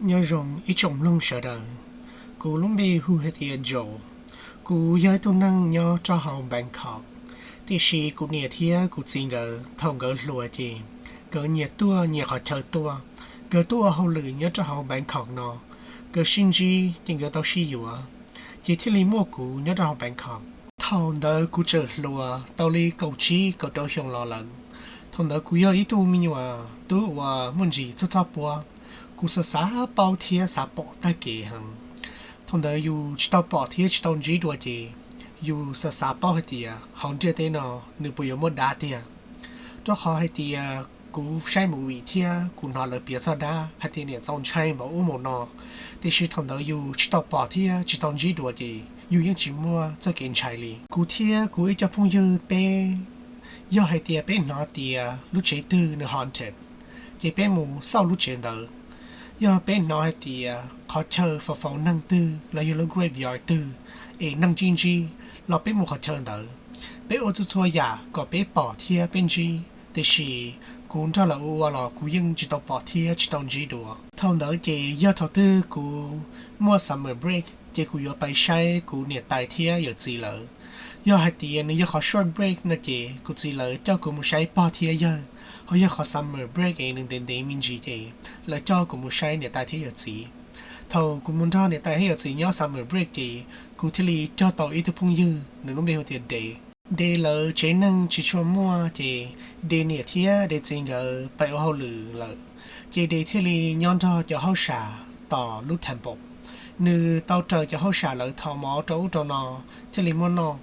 Nyob zoo ib tsoom mloog sawv daws, kuv lub npe hu hais tias Joe. Kuv yog ib tug neeg nyob rau hauv Bangkok, tiam sis kuv niam thiab kuv txiv nkawd thaum nkawd hluas ces nkawd nyias tuaj nyias qhov chaw tuaj. Nkawd tuaj ua hauj lwm nyob rau hauv Bangkok no, nkawd sib ntsib ces nkawd tau sib yuav, ces thiaj li muaj kuv nyob rau hauv Bangkok. Thaum ntawd kuv tseem hluas tau li kaum tsib kaum rau xyoo los lawm. Thaum ntawd kuv yog ib tug me nyuam tub uas muaj ntsis txog txoj puab. Kuv xav xav paub thiab xav pom tag kev heev. Thaum ntawd yus tsis tau pom thiab tsis tau ntsib dua ces yus xav xav paub hais tias hauv ntiaj teb no nws puas yuav muaj dab tiag. Rau qhov hais tias kuv saib movie thiab kuv hnov lawv piav txog dab hais tias niam txaus ntshai npaum ub npaum no, tiam sis thaum ntawd yus tsis tau pom thiab tsis tau ntsib dua ces yus yeej tsis muaj txoj kev ntshai li. Kuv thiab kuv ib co phooj ywg peb, yog hais tias peb hnov tias lub tsev twg nws haunted, ces peb mus xauj lub tsev ntawd. Yog peb hnov hais tias qhov chaw faus faus neeg twg los yog lub graveyard twg es neeg ntsib ntsib, los peb mus qhov chaw ntawd. Peb ua txhua txhua yam kom peb pom thiab peb ntsib, tiam sis kuv nrog lawv ua ua los kuv yeej tsis tau pom thiab tsis tau ntsib dua. Thaum ntawd ces yog thaum twg kuv muaj summer break ces kuv yuav pais saib kuv niam tais thiab yawm txiv lawv. Yog hais tias nws yog qhov short break no ces kuv txiv lawv coj kuv mus saib pog thiab yawg, ho yog qhov summer break es nws ntev ntev me ntsis ces lawv coj kuv mus saib niam tais thiab yawm txiv. Thaum kuv mus nrog niam tais thiab yawm txiv nyob summer break ces kuv thiaj li cog tau ib tug phooj ywg, nws lub npe hu tias Des. Des lawv tsev neeg tsis tshua muaj ces Des niam thiab Des txiv nkawd pais ua hauj lwm lawm, ces Des thiaj li nyob nrog cov hauj sam tom lub temple. Nws tau raws cov hauj sam lawv thov mov rau ub rau no thiaj li muaj noj.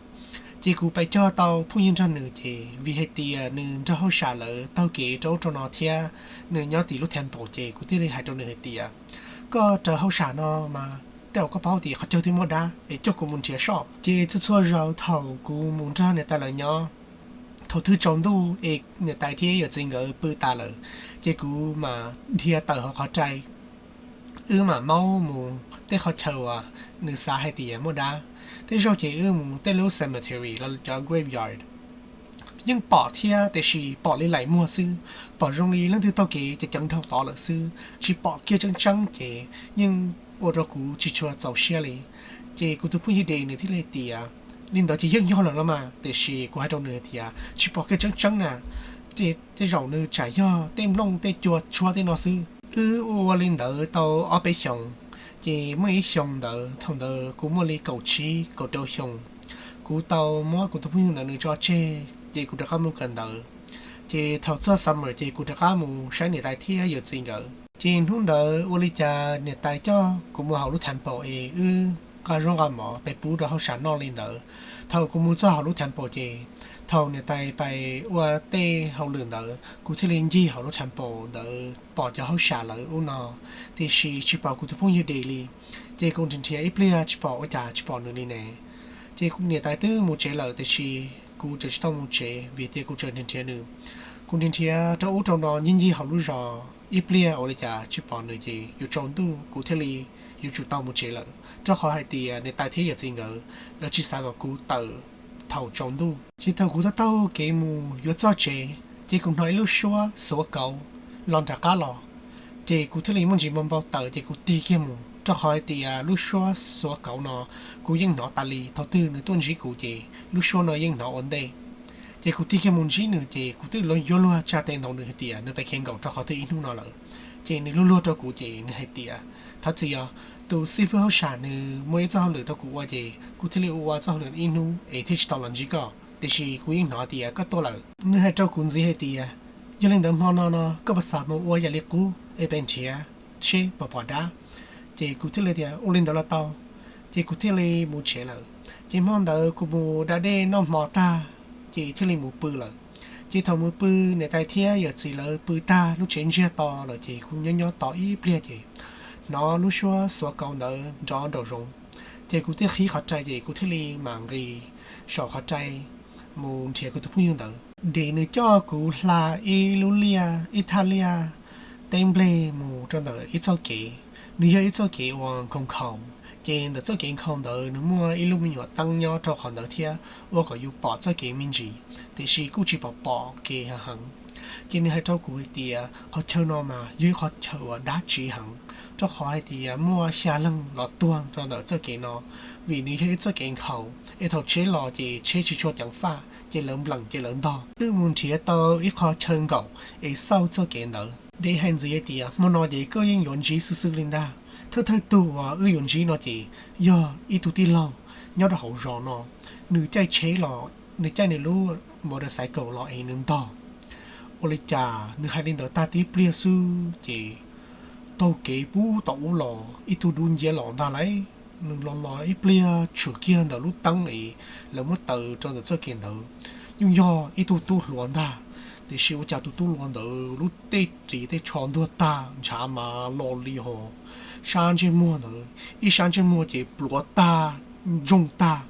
Ces kuv pais cog tau phooj ywg nrog nws ces vim hais tias nws nrog hauj sam lawv taug kev rau ub rau no thiab nws nyob tim lub temple ces kuv thiaj li hais rau nws hais tias, koj raws hauj sam no mas tej zaum koj paub tias qhov chaw twg muaj dab es coj kuv mus nrhiav soj. Ces txhua txhua zaus thaum kuv mus nrog niam tais lawv nyob, thaum twg tsaus ntuj es niam tais thiab yawm txiv nkawd pw tas lawm, ces kuv mam dhia tawm hauv qhov rai, wb mam maub mus tej qhov chaw uas nws xav hais tias muaj dab. Tej zaug ces wb mus tej lub cemetery los cov graveyard, yeej pom thiab tiam sis pom li laim muag xwb, pom zoo li leej twg taug kev ceev ceev dhau tod lawm xwb, tsis pom kiag tseeb tseeb ces yeej ua rau kuv tsis tshua txaus siab li. Ces kuv tus phooj ywg Des nws thiaj li tias, li ntawd ces yeej yog lawm los mas, tiam sis kuv hais rau nws hais tias tsis pom kiag tseeb tseeb na, tej zaum nws tsam yog tej nplooj tej cua tshuab tej no xwb. Wb ua ua li ntawd tau ob peb xyoos, ces muaj ib xyoo ntawd thaum ntawd kuv muaj li kaum tsib kaum rau xyoo, kuv tau muab kuv tus phooj ywg ntawd nws tso tseg ces kuv rov qab mus kawm ntawv. Ces thaum txog summer ces kuv rov qab mus saib niam tais thiab yawm txiv nkawd. Ces hnub ntawd ua li cas niam tais coj kuv mus hauv lub temple es wb nqa zaub nqa mov pais pub rau hauj sam noj li ntawd. Thaum kuv mus txog hauv lub temple ces thaum niam tais pais ua tej hauj lwm ntawd kuv thiaj li ncig hauv lub temple ntawd pom cov hauj sam lawv ub no, tiam sis tsis pom kuv tus phooj ywg Des li. Ces kuv nrhiav nrhiav ib pliag tsis pom ua cas tsis pom nws li ne. Ces niam tais twb mus tsev lawm tiam sis kuv tseem tsis tau mus tsev vim tias kuv tseem nrhiav nrhiav nws. Kuv nrhiav nrhiav rau ub rau no ncig ncig hauv lub zos ib pliag ua li cas tsis pom nws ces yuav tsaus ntuj kuv thiaj li yuav tsum tau mus tsev lawm, rau qhov hais tias niam tais thiab yawm txiv nkawd lawv tsis xav kom kuv tawm thaum tsaus ntuj. Ces thaum kuv taug taug kev mus yuav txog tsev, ces kuv hnov ib lub suab xuav kauv los nram qab los. Ces kuv thiaj li muaj ntsis npau npau taws ces kuv tig kiag mus, rau qhov hais tias lub suab xuav kauv no kuv yeej hnov tas li, thaum twg nws tuaj ntsib kuv ces lub suab no yeej hnov ua ntej. Ces kuv tig kiag mus ntsib nws ces kuv twb yuav luag tsa tes ntaus nws hais tias nws pais khiav nkaum rau qhov twg ib hnub no lawm. Ces nws luag luag rau kuv ces nws hais tias, thov txim os, tus xib fwb hauj sam nws muaj ib txoj hauj lwm rau kuv ua ces kuv thiaj li ua ua txoj hauj lwm ib hnub es thiaj tsis tau los ntsib koj, tiam sis kuv yeej hnov tias koj tuaj lawm. Nws hais rau kuv ntxiv hais tias, yog li ntawd hmo no no koj puas xav mus ua yam li qub es pais nrhiav seb puas pom dab? Ces kuv thiaj li tias ua li ntawd los tau. Ces kuv thiaj li mus tsev lawm. Ces hmo ntawd kuv mus da dej noj hmo tag ces thiaj li mus pw lawm. Ces thaum mus pw, niam tais thiab yawm txiv lawv pw tag lub tsev ntsiag to lawm ces kuv nyob nyob tos ib pliag ces hnov lub suab xuav kauv ntawd nrov nraum zoov. Ces kuv thiaj qhib qhov rai ces kuv thiaj li mam nqis saum qhov rai mus nrhiav kuv tus phooj ywg ntawd. Ces nws coj kuv hla ib lub liaj, ib thaj liaj teb nplej mus rau ntawm ib txoj kev. Nws yog ib txoj kev uas nkhaus nkhaus, ces ntawm txoj kev nkhaus ntawd nws muaj ib lub me nyuam teeb nyob rau qhov ntawd thiab ua kom yus pom txoj kev me ntsis, tiam sis kuj tsis pom pom kev heev heev. Ces nws hais rau kuv hais tias qhov chaw no mas yog ib qhov chaw uas dab tsi heev, rau qhov hais tias muaj xya leeg los tuag rau ntawm txoj kev no, vim nws yog ib txoj kev nkhaus es thaum tsheb los ces tsheb tsis tshua ceev faj ces lawv npleem ces lawv ntog. Wb mus nrhiav tau ib qho chaw nkaum es xauj txoj kev ntawd. Deb hais ntxiv hais tias hmo no ces koj yeej yuav ntsib xwb xwb li ntag. Thawj thawj tug uas wb yuav ntsib no ces yog ib tug tij laug nyob rau hauv zos no, nws caij tsheb los, nws caij nws lub motorcycle los es nws ntog. Ua li cas nws hais li ntawd tag tib pliag xwb ces taug kev puag tom ub los ib tug dub nciab los ntag lauj. Nws los los ib pliag tshwm kiag ntawm lub teeb es lawv muab taws rau ntawm txoj kev ntawd, yeej yog ib tug tub hluas ntag. Tiam sis ua cas tus tub hluas ntawd lub tej ris tej tsho ntuag tag, ntshav mas los li ho sab ntsej muag ntawd, ib sab ntsej muag ces pluav tag, ntsoog tag,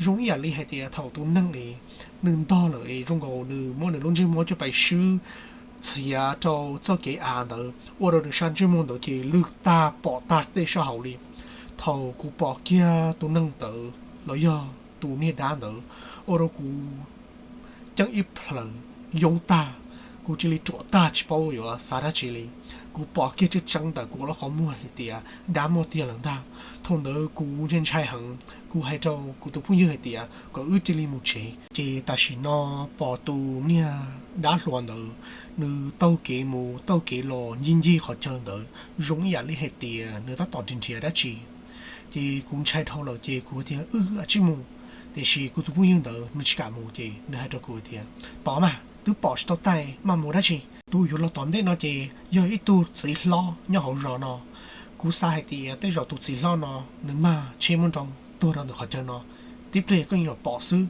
zoo ib yam li hais tias thaum tus neeg es nws ntog lawm es zoo nkaus nws muab nws lub ntsej muag coj pais swb txhiav rau txoj kev av ntawd, ua rau nws sab ntsej muag ntawd ces lwj tag pom tag tej sab hauv li. Thaum kuv pom kiag tus neeg ntawd los yog tus niag dab ntawd, ua rau kuv ceeb ib plhaws yoob tag, kuv cia li ruam tag tsis paub yuav xav dab tsi li. Kuv pom kiag tseeb tseeb ntawm kuv lub qhov muag hais tias dab muaj tiag lawm ntag. Thaum ntawd kuv ntshai ntshai heev, kuv hais rau kuv tus phooj ywg hais tias kom wb cia li mus tsev. Ces tam sim no pom tus niag dab hluas ntawd, nws taug kev mus taug kev los ncig ncig qhov chaw ntawd zoo ib yam li hais tias nws tab tom nrhiav nrhiav dab tsi. Ces kuv ntshai dhau lawm ces kuv tias wb cia li mus, tiam sis kuv tus phooj ywg ntawd nws tsis kam mus ces nws hais rau kuv tias tod mas twb pom tsis tau taij, maj mus dab tsi. Tus yuav los tom ntej no ces yog ib tug txiv hlob nyob hauv zos no. Kuv xav hais tias tej zaum tus txiv hlob no nws mag tsheb muab nrau tuag rau ntawm qhov chaw no, tib pliag koj yeej yuav pom xwb.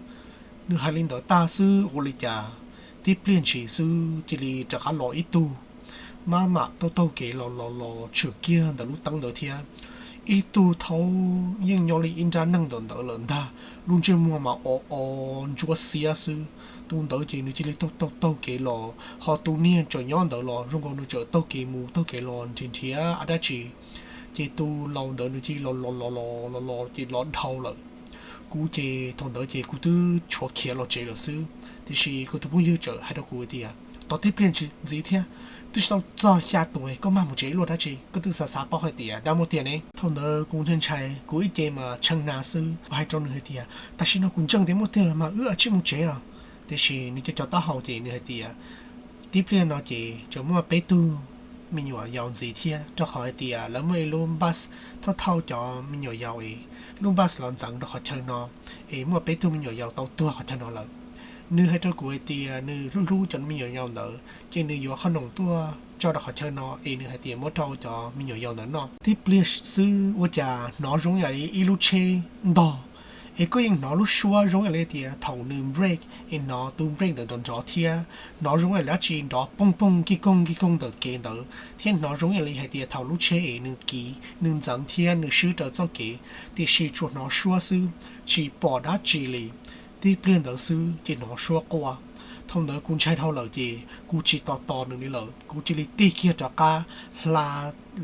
Nws hais li ntawd tag xwb ua li cas tib pliag ntshis xwb cia li rov qab los ib tug, maj mam taug taug kev los los los tshwm kiag ntawm lub teeb ntawd thiab. Ib tug thaub yeej nyob li ib nrab neeg ntawm ntawd lawm ntag, lub ntsej muag mas o o ntsuab xiab xwb. Tus ntawd ces nws cia li taug taug taug kev los, ho tus niag tseem nyob ntawd los zoo nkaus nws tseem taug kev mus taug kev los nrhiav nrhiav dab tsi. Ces tus laus ntawd nws cia li los los los los los ces los dhau lawm. Kuv ces thaum ntawd ces kuv twb tshuav khiav los tsev lawm xwb, tiam sis kuv tus phooj ywg txawm hais rau kuv tias tod tib pliag ntshis ntxiv thiab, twb tsis tau txog xya tus koj maj mus tsev luaj dab tsi, koj twb xav xav paub hais tias dab muaj tiag ne. Thaum ntawd kuv ntshai ntshai kuv ib ce mas tshee na xwb, kuv hais rau nws hais tias tam sim no kuv ntseeg tias muaj tiag los mas wb cia li mus tsev os. Tiam sis nws cov cov taub hau ces nws hais tias tib pliag no ces tseem muaj peb tug me nyuam yaus ntxiv thiab, rau qhov hais tias lawv muaj ib lub bus thauj thauj cov me nyuam yaus es lub bus los ntxeev rau qhov chaw no, es muaj peb tug me nyuam yaus tau tuag qhov chaw no lawm. Nws hais rau kuv hais tias nws hlub hlub cov me nyuam yaus ntawd ces nws yuav qhov noom tuaj tso rau qhov chaw no es nws hais tias muab rau cov me nyuam yaus ntawd noj. Tib pliag xwb ua cas hnov zoo yam li ib lub tsheb ntog, es koj yeej hnov lub suab zoo yam li tias thaum nws brake es hnov tus brake ntawd nrov nrov thiab, hnov zoo yam li dab tsi nrov poog poog kij koog kij koog ntawm kev ntawd, thiab hnov zoo yam li hais tias thaum lub tsheb es nws kiv nws ntxeev thiab nws swb raws txoj kev, tiam sis tsuas hnov suab xwb, tsis pom dab tsi li. Tib pliag ntawd xwb ces hnov suab quaj. Thaum ntawd kuv ntshai dhau lawm ces kuv tsis tos tos nws li lawm, kuv cia li tig kiag rov qab hla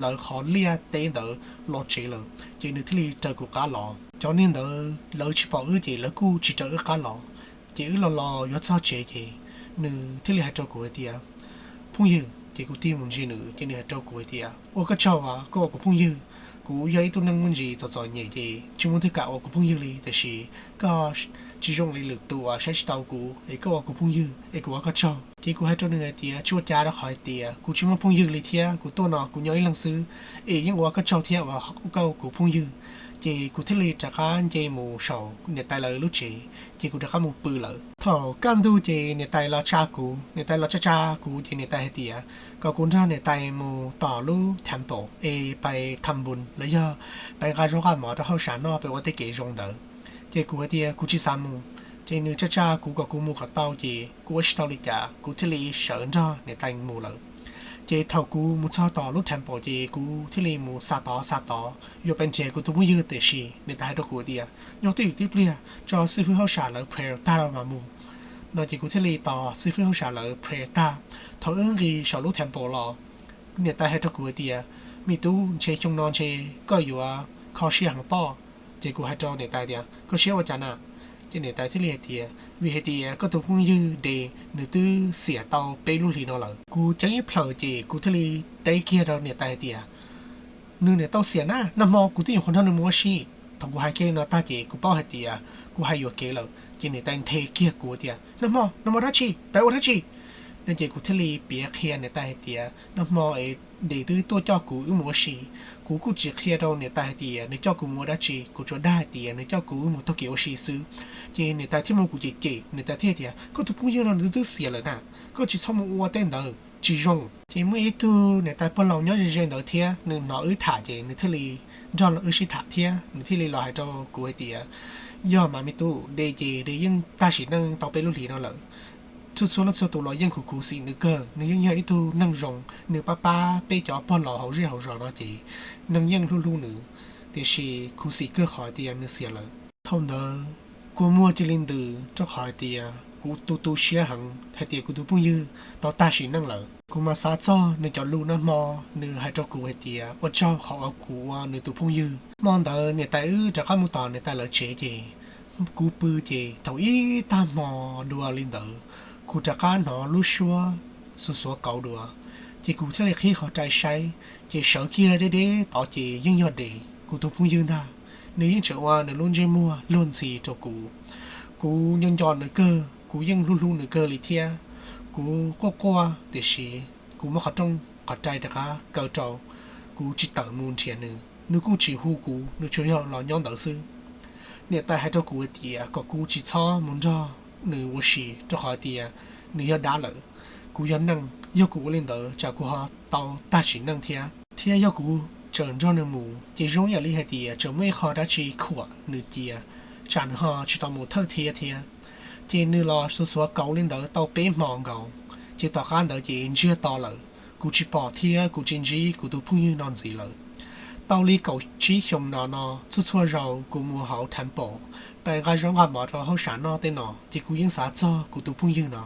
lawv qhov liaj teb ntawd los tsev lawm, ces nws thiaj li raws kuv qab los. Cov niag ntawd lawv tsis pom wb ces lawv kuj tsis raws wb qab los. Ces wb los los yuav txog tsev ces nws thiaj li hais rau kuv hais tias phooj ywg, ces kuv tig mus ntsia nws ces nws hais rau kuv hais tias ua koj tsaug as koj ua kuv phooj ywg. Kuv yog ib tug neeg muaj ntsis txom txom nyem ces tsis muaj leej twg kam ua kuv phooj ywg li, tiam sis koj tsis zoo li lwm tus uas saib tsis taus kuv es koj ua kuv phooj ywg es kuv ua koj tsaug. Ces kuv hais rau nws hais tias tsis ua cas, rau qhov hais tias kuv tsis muaj phooj ywg li thiab kuv tuaj no kuv nyob ib leeg xwb, es yeej ua koj tsaug thiab uas koj ua kuv phooj ywg. Ces kuv thiaj li rov qab nce mus saum niam tais lawv lub tsev, ces kuv rov qab mus pw lawm. Thaum kaj ntug ces niam tais los tsa kuv, niam tais los tsa tsa kuv ces niam tais hais tias kom kuv nrog niam tais mus tom lub temple es pais tham npus los yog pais nqa zaub nqa mov rau hauj sam noj, pais ua tej kev zoo ntawd. Ces kuv hais tias kuv tsis xav mus. Ces nws tsa tsa kuv kom kuv mus kom tau, ces kuv ua tsis tau li cas kuv thiaj li sawv nrog niam tais mus lawm. Ces thaum kuv mus txog tom lub temple ces kuv thiaj li mus xa tod xa tod yuav pais nrhiav kuv tus phooj ywg, tiam sis niam tais hais rau kuv tias nyob twj ywm tib pliag, tso xib fwb hauj sam lawv prayer tag los mas mus no. Ces kuv thiaj li tos xib fwb hauj sam lawv prayer tag. Thaum wb nqis saum lub temple los, niam tais hais rau kuv hais tias me tub, ntshe xyoo no ntshe koj yuav kho siab heev pob. Ces kuv hais rau niam tais tias kho siab ua cas na? Ces niam tais thiaj li hais tias, vim hais tias koj tus phooj ywg De nws twb xiam tau peb lub hlis no lawm. Kuv ceeb ib plhaws ces kuv thiaj li teb kiag rau niam tais hais tias, nws niam tau xiam na, nag hmo kuv twb nyuam qhuav nrog nws mus ua si. Thaum kuv hais kiag li no tag ces kuv paub hais tias kuv hais yuam kev lawm, ces niam tais nthe kiag kuv tias, nag hmo, nag hmo dab tsi, peb ua dab tsi? No ces kuv thiaj li piav qhia niam tais hais tias, nag hmo es De twb tuaj coj kuv wb mus ua si. Kuv kuj tsis qhia rau niam tais hais tias nws coj kuv mus ua dab tsi, kuv tsuas dag hais tias nws coj kuv wb mus taug kev ua si xwb. Ces niam tais thiaj muab kuv cem cem, niam tais thiaj tias, koj tus phooj ywg no nws twb xiam lawm na, koj tsis txhob mus ua tej ntawd tsis zoo. Ces muaj ib tug niam tais pog laus nyob ze ze ntawd thiab, nws hnov wb tham ces nws thiaj li nrog wb sib tham thiab, nws thiaj li los hais rau kuv hais tias, yog mas me tub, De ces De yeej tag sim neej tau peb lub hlis no lawm. Txhua txhua leej txhua tus los yeej khuv khuv xim nws kawg, nws yeej yog ib tug neeg zoo, nws pab pab peb cov pog laus hauv zej hauv zos no ces neeg yeej hlub hlub nws, tiam sis khuv xim kawg qhov tias nws xiam lawm. Thaum ntawd kua muag cia li ntws rau qhov hais tias kuv tu tu siab heev hais tias kuv tus phooj ywg tau tag sim neej lawm. Kuv mas xav txog nws cov lus nag hmo, nws hais rau kuv hais tias ua tsaug qhov uas kuv ua nws tus phooj ywg. Hmo ntawd niam tais wb rov qab mus tom niam tais lawv tsev ces kuv pw ces thaum ib tag hmo dua li ntawd, kuv rov qab hnov lub suab xuv xuav kauv dua. Ces kuv thiaj li qhib qhov rai saib, ces sawv kiag deb deb tod ces yeej yog Des, kuv tus phooj ywg ntag. Nws yeej tseem ua nws lub ntsej muag luag ntxhi rau kuv. Kuv nco nco nws kawg, kuv yeej hlub hlub nws kawg li thiab. Kuv quaj quaj tiam sis kuv muab qhov rooj qhov rai rov qab kaw rau, kuv tsis tawm mus nrhiav nws, nws kuj tsis hu kuv, nws tsuas yog los nyob ntawd xwb. Niam tais hais rau kuv hais tias kom kuv tsis txhob mus nrog nws ua si rau qhov tias nws yog dab lawm, kuv yog neeg, yog kuv ua li ntawd tsam kuv ho tau tag sim neej thiab. Thiab yog kuv tseem nrog nws mus ces zoo ib yam li hais tias tseem muaj ib qho dab tsi khuam nws cia, tsam nws ho tsis tau mus thawj thiab thiab. Ces nws los xuv xuav kauv li ntawd tau peb hmo nkaus, ces tom qab ntawd ces ntsiag to lawm, kuv tsis pom thiab kuv tsis ntsib kuv tus phooj ywg no ntxiv lawm. Tau li kaum tsib xyoo no no txhua txhua zaus kuv mus hauv temple, pab nqa zaub nqa mov rau hauj sam noj tej no ces kuv yeej xav txog kuv tus phooj ywg no.